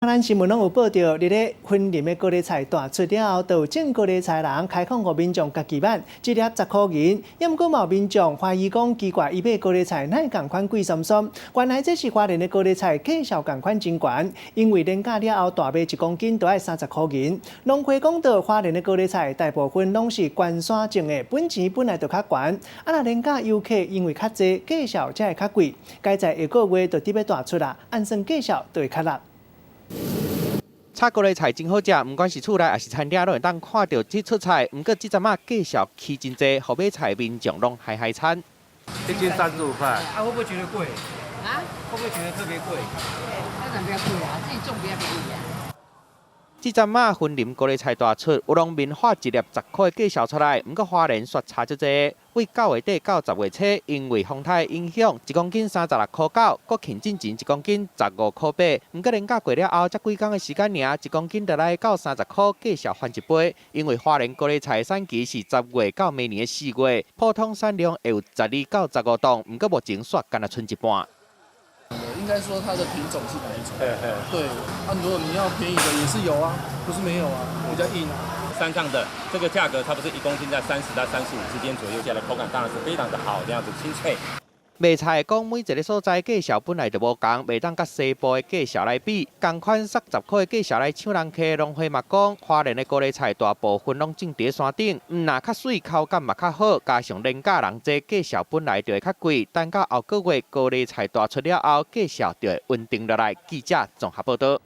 咱新聞攏有報道，佇咧雲林的高麗菜大出了後，就有種高麗菜人開放予民眾家己挽，一粒10箍銀。毋過嘛有民眾懷疑講，奇怪，伊買高麗菜哪會仝款貴參參？原來這是花蓮的高麗菜價數仝款真懸，因為連價了後大賣一公斤都愛30箍銀。農會講到，花蓮的高麗菜大部分攏是關山種的，本錢本來就較懸，啊若連價遊客因為較濟，價數才會較貴。該在下個月就得欲大出啦，按算價數就會較落。炒高麗菜真好食，毋管是厝內抑是餐廳，攏會當看著這出菜。毋過這陣仔價數起真濟，予買菜民眾攏害害慘。一斤35塊。啊，會不會覺得貴？啊？會不會覺得特別貴？當然比較貴啊，自己種比較便宜啊。這陣仔雲林高麗菜大出，有農民喊一粒10箍的價數出來，毋過花蓮煞差足濟。對9月底到10月初，因為風颱影響，一公斤36箍9，國慶進前一公斤15箍8。毋過連假過了後，才幾工的時間爾，一公斤就來到30箍，價數翻一倍。因為花蓮高麗菜產期是10月到明年的4月，普通產量會有12到15噸，毋過目前煞干焦賰一半。應該說它的品種是哪一種？對，啊，如果你要便宜的也是有啊，不是沒有啊，比較硬啊。山上的這個價格，差不多一公斤在30到35之間左右，下來口感當然是非常的好，這樣子清脆。賣菜講每一个所在價數本來就無仝，袂當佮西部的價數來比。仝款殺10箍的價數來搶人客，農會嘛講，花蓮的高麗菜大部分攏種佇山頂，毋若較媠，口感嘛較好，加上連價人濟，價數本來就會較貴。等到後個月高麗菜大出了後，價數就會穩定落來。記者綜合報道。